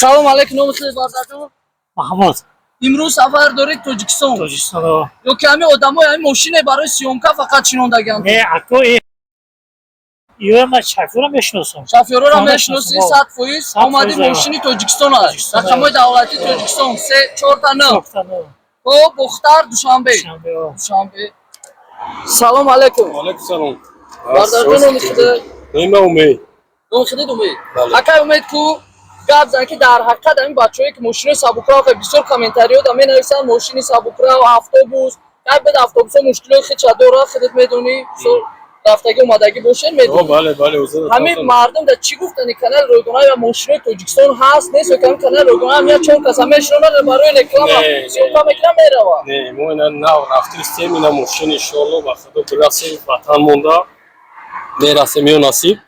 Салом алейкум, номи худат, бародарҷон? Маҳмуд. Имрӯз сафар доред Тоҷикистон? Тоҷикистон. Ё ки ҳамин одамои ҳамин мошине барои съёмка фақат чинондагианд? Не, ако, ё ма шофёра мешиносам. Шофёрора Мешиносам, мешиносӣ? О. 100% 100%. Омади, О. мошини Тоҷикистон аст. Тоҷикистон, Рақамҳои давлатии Тоҷикистон се чорта н. Чорта. То Бохтар, Душанбе. Душанбе, о. Душанбе. Салом алейкум. Алейкум салом. Бародарҷон, номи худат? Номи Умед. Номи худат Умед? Бале. Акай Умед, ку гап зан, ки дар ҳақиқат ҳамин бачаҳое ки мошинои сабукрав, бисёр комментариҳо менависанд, мошини сабукрав, автобус кай бед, автобусҳо мушкилои худша дорад, худат медонӣ, мисол, рафтагӣ омадагӣ бошед, медонӣ. Бале, бале. Ҳамин мардум дар чӣ гуфтани, канали ройгона ё мошинои Тоҷикистон ҳаст, нест, ё ҳамин канали ройгона ҳам як чор каса мешинонад, барои реклама Не, не. съёмка мекунад, меравад? Не, мо ина нав рафтистем, ина мошин, иншоалло, ба Худо бирасем, ватан монда мерасем, ё насиб.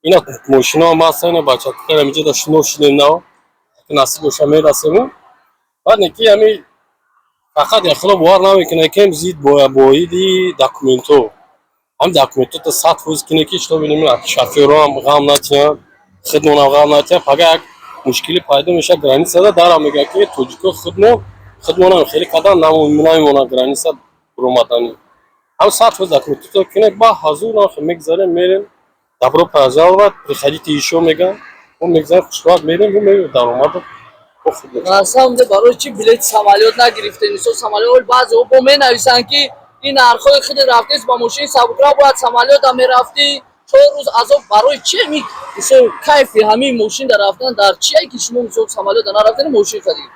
Ина мошино ҳам ҳаст, ина бачакарам инҷо да шино шидем, нав насиб боша, мерасему. Баъд неки ҳами фақат яхело бовар намекунад, ки зид боиди документҳо, ҳам документҳо 100% кине, ки что бинем, шофёрам ғам натиҳанд, худмонам ғам натиҳанд. Пага як мушкилӣ пайдо мешавад границада, дарам мегӯяд, ки тоҷико худмо худмонам хеле кадан намемонад граница буромаданӣ. Ҳам 100% документҳо кине, ба ҳазур мегзарем, мерем, «Добро пожаловать, приходите ещё» мегӯян. Мо мегзарем, хушвақт мерем, мо даромад. На самом деле, барои чӣ билети самолёт нагирифтем? Мисол, самолёт, баъзеҳо бо менависанд, ки ин нархҳои худи рафтест, ба мошини сабукрав бояд самолёта мерафтӣ, 4 рӯз азоб. Барои чи ҳами, мисол, кайфи ҳамин мошин дар рафтан дар чие, ки шумо, мисол, самолёта нарафтед, мошин харидед?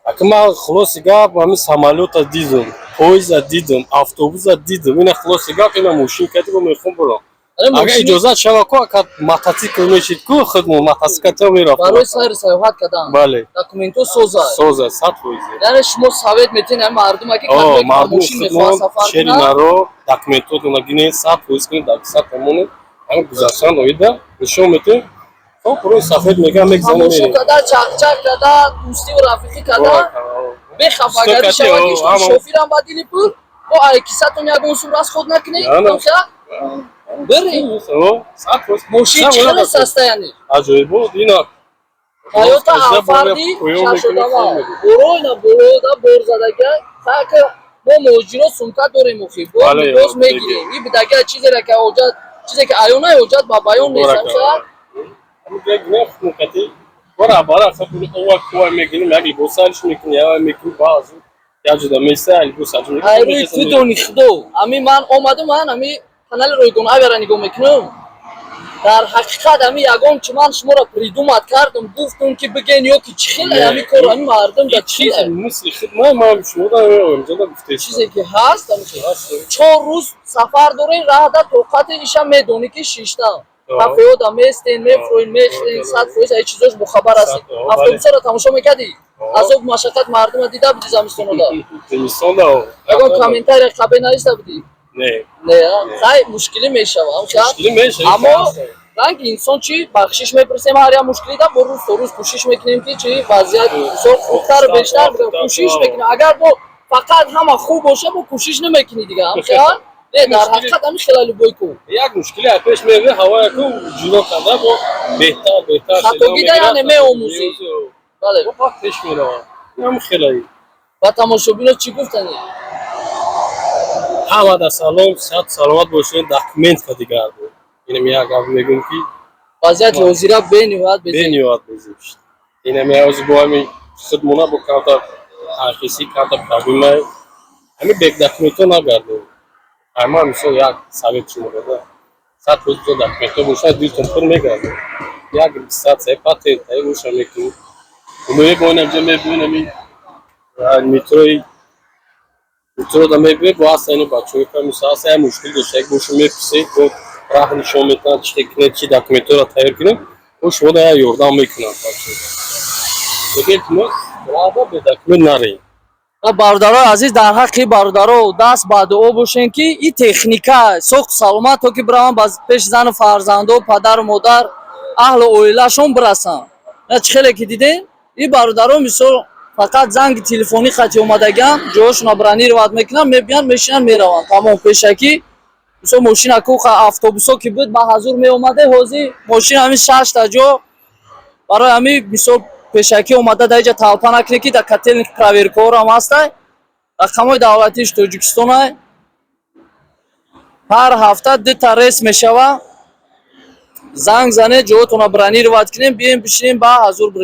Ака, ман, хулоси гап, ҳамин самолёта дидум, поезда дидум, автобуса дидум, ина, хулоси гап, ина мошин кардим, мехом бурам. Агар иҷозат шава ку, ака, мотоцикл мешид ку, худмон мотоциклта мерафтем. Барои сайру саёҳат кардан? Бале. Документҳо соза? Соза, 100%. Яъне шумо совет метиҳед ҳамин мардума, ки О, мардум мошин мехоҳад худмон сафар шери кунад? Наро документотона гинед, 100% кунед, дар сад томоне ҳамин гузаштан оида нишон метиҳем. Хоб, рӯи сафед мегӯям, мегзанем, Тамошо мерем. карда, чақчақ карда, дӯстиву рафиқӣ карда, бехафагарӣ шавад, ки шофирам ба дили пур бо ай кисатон ягон сум расход накунед, бирем. Мошин чӣ хеле состояние? Аҷоибот ина. Тойота Алфарди шашодама боройна болода бор задага. Так мо муҳоҷиро сумка дорем, охи, бо либос мегирем. И бидага чизере ки ҳоҷат, чизе ки аёна ҳоҷат ба баён нест. Бара бара ова мегирим, як либос алиш мекунем, як мекунем, баъзу як ҷуда меса либос аҷ мекунем. Ай, рӯи тудони Худо, ами ман омадам, ман ами канали ройгон авиара нигоҳ мекунам. Дар ҳақиқат, ами ягон чи ман шуморо придумать кардам, гуфтум, ки биген, ё ки чӣ хеле ами кор, ами мардум да чӣ хеле? Мисли худ ман шумо да гуфтед. Чизе ки ҳаст, 4 рӯз сафар дорем, раҳда тоқати иша медонӣ, ки шиштам, кафеода местен, мефурӯен, мехӯрен, 100% ай чизош бохабар ҳастед. Автобусаро тамошо мекардӣ? Азоб, машаққат мардума дида будӣ замистонода? Зимистонда. Ягон комментария қабе нависта будӣ? Не. Не, хай, мушкилӣ мешава. Аммо ранги инсон чӣ, бахшиш мепурсем ҳар як мушкилида, бо рӯз то рӯз кӯшиш мекунем, ки чи вазъият мисол хубтару бештар кӯшиш мекунем. Агар бо фақат ҳама хуб боша, бо кӯшиш намекунӣ дига, ҳамхел не? Дар ҳақиқат ҳамин хела любой ку. Як мушкили пеш меояд, ҳавоя ку ҷудо карда, бо беҳтар беҳтар. Хатогида, яъне меомӯзӣ, бале. Пеш меравад, ҳам хелаи. Ба тамошобино чӣ гуфтанӣ? Ҳамада салом, сиҳату саломат бошед, документ ка дигар буд. Инам як гап мегӯм, ки вазъияти ҳозира бениҳоят безеб. Бениҳоят безеб шуд. Инам ҳозир бо ҳамин худмона бо камтар танқисӣ, камтар проблемаи ҳамин бек документҳо нагардем. Ама мисол як совет шумо дода: 100% документҳо бошад, дилтон пур мегардад. Як регистрация, патент боша, мекунӣ. Мебоинам ҷо, мебинам, ҳамин метрои, метрода мебинед, бо ҳаста ини бачаҳои ка, мисол, ҳаста, як мушкил дошта як боша, мепурсед, бо раҳ нишон метиҳанд, чи кунед, чи документҳоро тайёр кунед, бо шумо да як ёрдам мекунанд. Лекин, илтимос, раҳда бе документ нарем. Бародарои азиз, дар ҳаққи бародаро даст ба дуо бошем, ки и техника соқ саломат, то ки бираванд ба пеши зану фарзандо, падару модар, аҳлу оилашон бирасанд. На чӣ хеле ки дидем, и бародаро, мисол, фақат занги телефонӣ хати омадагиан, ҷоҳошона бронировать мекунанд, мебиёнд, мешинанд, мераванд, тамом. Пешакӣ, мисол, мошина ку, автобусҳо ки буд, ба ҳазур меомаде, ҳозир мошин ҳамин шашта ҷо барои ҳамин, мисол. Пешакӣ омада дар иҷа толпа накунед, ки дар Котельник проверкаҳорам ҳастай. Рақамҳои давлатиш Тоҷикистонай. Ҳар ҳафта дута рейс мешава. Занг занед, ҷоотонро бронировать кунем, биёем, бишинем, ба ҳазур бирем.